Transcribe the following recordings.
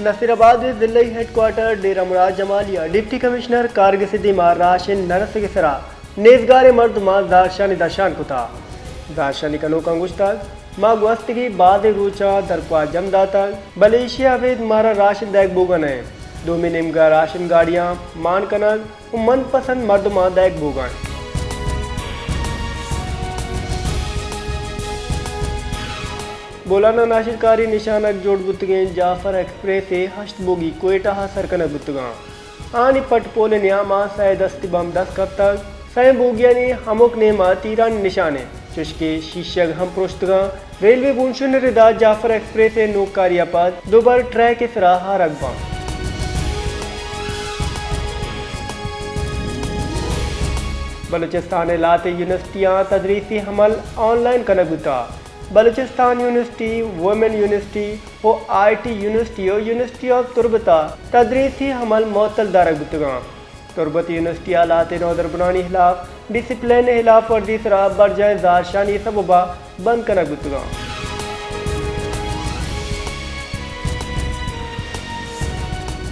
نصیر آباد ءِ ضلعی ہیڈ کوارٹر ڈیرہ مراد جمالی ءَ ڈپٹی کمشنر کارگس ءِ دیما راشن نہ رسگ ءِ سرا نیزگاریں مردماں زہرشانی درشان کتا۔ زہرشانی کنوکاں گوشتگ، ما گوستگیں بازیں روچاں درکواہ جم داتگ، بلے ایشی ءَ ابید مارا راشن دئیگ بوگا نہ انت۔ دومی نیمگا راشن گاڑیاں مان کنگ و من پسند مردماں دئیگ بوگا انت۔ بولان ءَ ناشرکاری نشانگ جوڑ بوتگیں جعفر ایکسپریس ءِ ہشت بوگی کوئٹہ ءَ سر کنگ بوتگاں۔ آنی پٹ پول ءِ نیام ءَ سئے دستی بمب دست کپتگ۔ سئیں بوگیانی ہمک نیم ءَ تیرانی نشان انت، چشکہ شیشگ ہم پروشتگاں۔ ریلوے بنشون ءِ ردا جعفر ایکسپریس ءِ نوکاری ءَ پد دوبر ٹریک ءِ سرا آرگ باں۔ بلوچستان ءِ لہتیں یونیورسٹیاں تدریسی عمل آن لائن کنگ بوتگ۔ بلوچستان یونیورسٹی، وومن یونیورسٹی و آئی ٹی یونیورسٹی و یونیورسٹی آف تربت ءَ تدریسی عمل معطل دارگ بوتگاں۔ تربت یونیورسٹی ءَ لہتیں نودربرانی ہلاف ڈسپلین ءِ ہلاف ورزی سرا برجاہیں زہرشانی سبب ءَ بند کنگ بوتگاں۔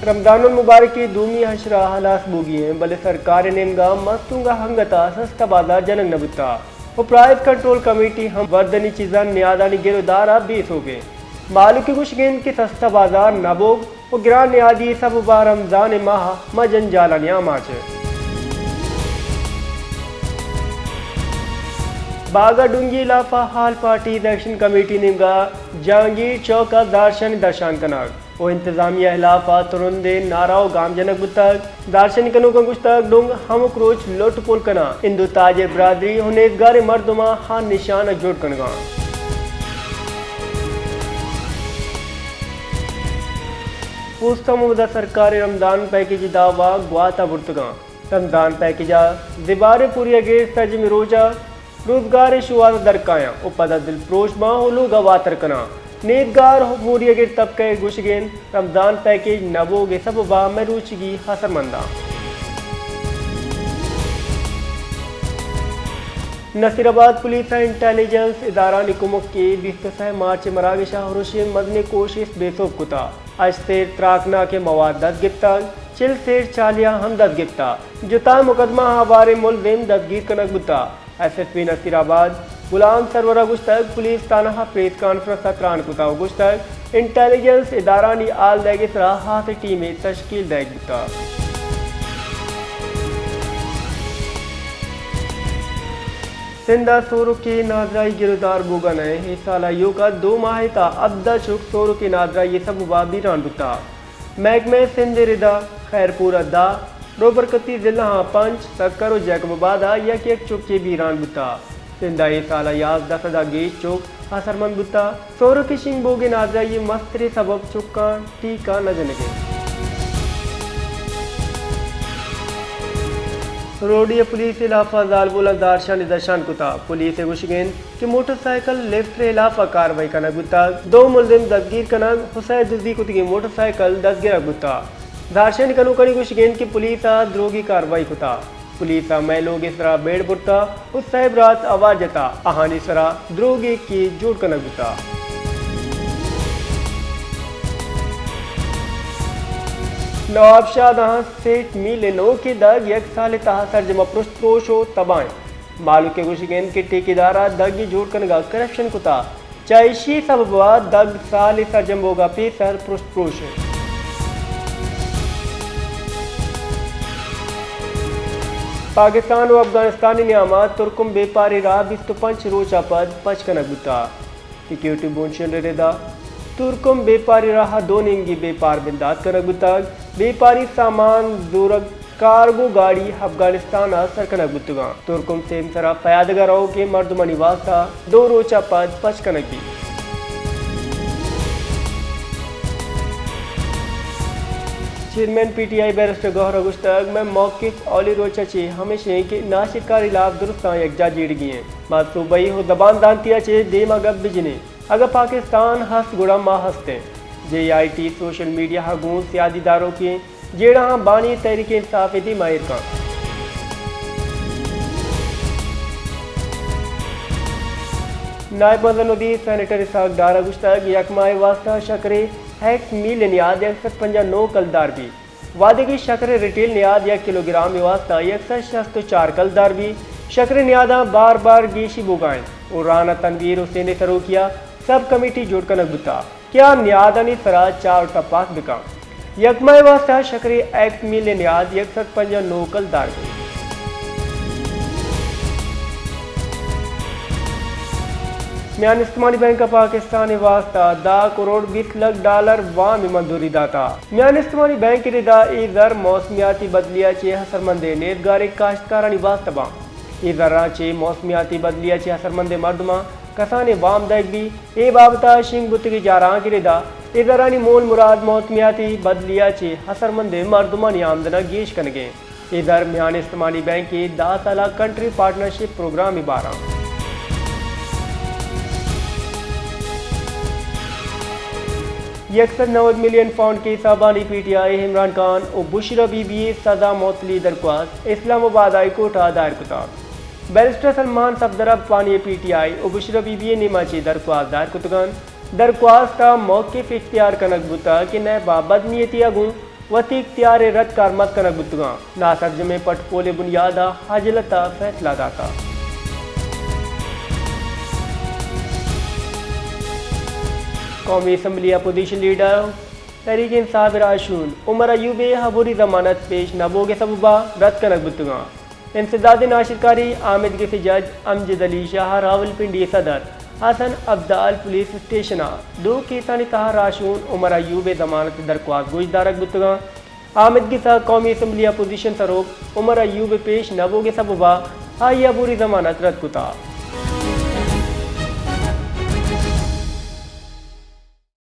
رمضان المبارک ءِ دومی ہشرہ ہلاس بوگی انت، بلے سرکار ءِ نیمگا مستونگ ءَ انگت ءَ سستا بازار جنگ نہ بوتگ و پرائس کنٹرول کمیٹی ہم وردنی چیزانی نیادانی گر و دار ءَ بے سوب انت۔ مہلوک ءِ گوشگ انت کہ سستا بازار نہ بوگ و گران نیادی ءِ سبب ءَ رمضان ءِ ماہ ءَ ما جنجالانی آماچ انت۔ باگا ڈونگی علاقہ آل پارٹیز ایکشن کمیٹی نیمگا جہانگیر چوک ءَ زہرشانی درشان کنگ و انتظامیہ ءِ ہلاف ءَ ترندیں نعرہ و گام جنگ بوتگ۔ زہرشانی کنوکاں گوشتگ، ڈونگ ہمک روچ لٹ پول کناں، ہندو تاجر برادری و نیزگاریں مردماں ہر نشانگ جوڑ کنگاں۔ پوستا محمد ءَ سرکار ءِ رمضان پیکیج ءِ دعوی گوات ءَ برتگاں۔ رمضان پیکیج ءَ زباریں پوری ءَ گیش سرجمیں روچ ءَ روزگار ءِ شوہاز ءَ درکایاں و پدا دلپروش باں و لوگ ءَ واتر کناں۔ نیزگار و موری ءَ گر طبقہ ءِ گوشگ انت، رمضان پیکیج نہ بوگ ءِ سبب ءَ مئے روچیگی اثرمنداں۔ نصیر آباد پولیس ءَ انٹیلیجنس ادارہانی کمک ءَ بیست ءُ سئے مارچ ءِ مراگش ءَ ہروشیں مزنیں کوشست بے سوب کتگ۔ ہشت سیر تراکناکیں مواد دست گپتگ، چل سیر چالیہ ہم دست گپتگ۔ جتائیں مقدمہ ءَ ہواریں ملزم دستگیر کنگ بوتگ۔ ایس ایس پی نصیر آباد غلام سرور ءَ گوشتگ، پولیس تھانہ ءَ پریس کانفرنس ءَ تران کتگ ءُ گوشتگ، انٹیلیجنس ادارہانی ہال دئیگ ءِ سرا ہاسیں ٹیمے تشکیل دئیگ بوتگ۔ سندھ ءَ سورک ءِ نادراہی گرودار بوگ ءَ نہ انت۔ اے سال ءَ ایوک ءَ دو ماہ ءِ تہا ہبدہ چک سورک ءِ نادراہی ءِ سبب ءَ بیران بوتگ۔ محکمہ سندھ ءِ ردا خیرپور ءَ دہ، روبرکتی ضلع ءَ پنچ، سکر ءُ جیکب آباد ءَ یک یک چکے بیران بوتگ۔ سندھ ءَ اے سال ءَ یازدہ سد ءَ گیش چک اثرمند بوتگ۔ سورک ءِ شنگ بوگ ءِ نادراہی ءِ مستریں سبب چکاں ٹیکہ نہ جنگ انت۔ روڈی ءَ پولیس ءِ ہلاف ءَ زالبولاں زہرشانی درشان کتگ۔ پولیس ءِ گوشگ انت کہ موٹر سائیکل لفٹ ءِ ہلاف ءَ کاروائی کنگ بوتگ، دو ملزم دزگیر کنگ ءُ سئے دزی کتگیں موٹر سائیکل دزگرگ بوتگ۔ زہرشانی کنوکانی گوشگ انت کہ پولیس ءَ دروگی کاروائی کتگ۔ پولیس ءَ مئے لوگ ءِ سرا بیڑ برتگ ءُ سئے برات آوار جتگ، آہانی سرا دروگی کیس جوڑ کنگ بوتگ۔ نواب شاد ءَ سیٹ میل ءِ نوکیں دگ یک سال ءِ تہا سرجم ءَ پرشت پروش ءُ تباہ انت۔ مہلوک ءِ گوشگ انت کہ ٹھیکیدار ءَ دگے جوڑ کنگ ءَ کرپشن کتگ، چہ ایشی ءِ سبب ءَ دگ سالے سرجم بوگ ءَ پیسر پرشت پروش انت۔ پاکستان ءُ افغانستان ءِ نیام ءَ ترکم بیپاری راہ بیست ءُ پنچ روچ ءَ پد پچ کنگ بوتگ۔ سیکیورٹی بنشون ءِ ردا ترکم بیپاری راہ ءَ دو نیمگی بیپار بندات کنگ بوتگ۔ بیپاری سامان زورگ کارگو گاڑی افغانستان ءَ سر کنگ بوتگاں۔ ترکم سیمسر ءَ پیادگ ءَ روکیں مردمانی واستہ دو روچ ءَ پد پچ کنگ بیت۔ Chairman P T I barrister Gohar ءَ گوشتگ، مئے موقف اولی روچ ءَ چہ ہمیش انت کہ ناشرکاری ہلاف درستاں یکجاہ جیڑگی انت۔ ما صوبائی ءُ زبان زانتی ءَ چہ دیم ءَ گپ بجنیں۔ اگاں پاکستان ہست گڑا ما ہست ایں۔ جے آئی ٹی سوشل میڈیا ءَ گوں سیادی داروکیں جیڑہاں بانی تحریک انصاف ءِ دیم ءَ ایر کنت۔ نائب مزن الدین سینیٹر اسحاق ڈار ءَ گوشتگ، یک ماہ ءِ واستہ شکر ءِ ایکس میل ءِ نیاد یک سد پنجاہ نو کلدار بی۔ وھدے کہ شکر ءِ ریٹیل نیاد یک کلوگرام ءِ واستہ یک سد شست ءُ چار کلدار بی، شکر ءِ نیاداں بار بار گیشی بوگا انت ءُ رانا تنویر حسین ءِ سروکی ءَ سب کمیٹی جوڑ کنگ بوتگ کہ آ نیادانی سرا چار ءُ تپاس بکن۔ یک ماہ ءِ واستہ شکر ءِ ایکس میل ءِ نیاد یک سد پنجاہ نو کلدار بی۔ میان استمانی بینک ءَ پاکستان ءِ واستہ دہ کروڑ بیست لکھ ڈالر وام ءِ منظوری داتگ۔ میان استمانی بینک ءِ ردا اے زر موسمیاتی بدلی ءَ چہ اثرمندیں نیزگاریں کاشتکارانی واستہ باں۔ اے زراں چہ موسمیاتی بدلی ءَ چہ اثرمندیں مردماں کسانیں وام دئیگ بیت۔ اے بابت ءَ شنگ بوتگیں چارانک ءِ ردا اے زرانی مول مراد موسمیاتی بدلی ءَ چہ اثرمندیں مردمانی آمدن ءَ گیش کنگ انت۔ اے زر میان استمانی بینک ءِ دہ سالہ کنٹری پارٹنرشپ پروگرام ءِ بھر انت۔ یک سد نود ملین پاؤنڈ کیس ءَ بانی پی ٹی آئی ءِ عمران خان ءُ بشرا بی بی ءِ سزا معطلی درخواست اسلام آباد ہائی کورٹ ءَ دائر کتگ۔ بیرسٹر سلمان صفدر ءَ بانی پی ٹی آئی ءُ بشرا بی بی ءِ نیمگ ءَ چہ درخواست دائر کتگ انت۔ درخواست ءَ موقف اختیار کنگ بوتگ کہ نیب ءَ بدنیتی ءَ گوں وتی اختیار ءِ رد کارمرز کنگ بوتگ انت۔ ناسرجمیں پٹ پول ءِ بنیاد ءَ عجلت ءَ فیصلہ داتگ۔ قومی اسمبلی اپوزیشن لیڈر تحریک انصاف ءِ راہشون عمر ایوب ءِ عبوری ضمانت پیش نہ بوگ ءِ سبب ءَ رد کنگ بوتگ انت۔ امتداد ناشرکاری آمدگس ءِ جج امجد علی شاہ ءَ راولپنڈی ءِ صدر حسن ابدال پولیس اسٹیشن ءَ دو کیسانی تہا راہشون عمر ایوب ءِ ضمانت ءِ درخواست گوش دارگ بوتگ انت۔ آمدگس ءَ قومی اسمبلی اپوزیشن سروک عمر ایوب ءِ پیش نہ بوگ ءِ سبب ءَ آئی ءِ عبوری ضمانت رد کتگ۔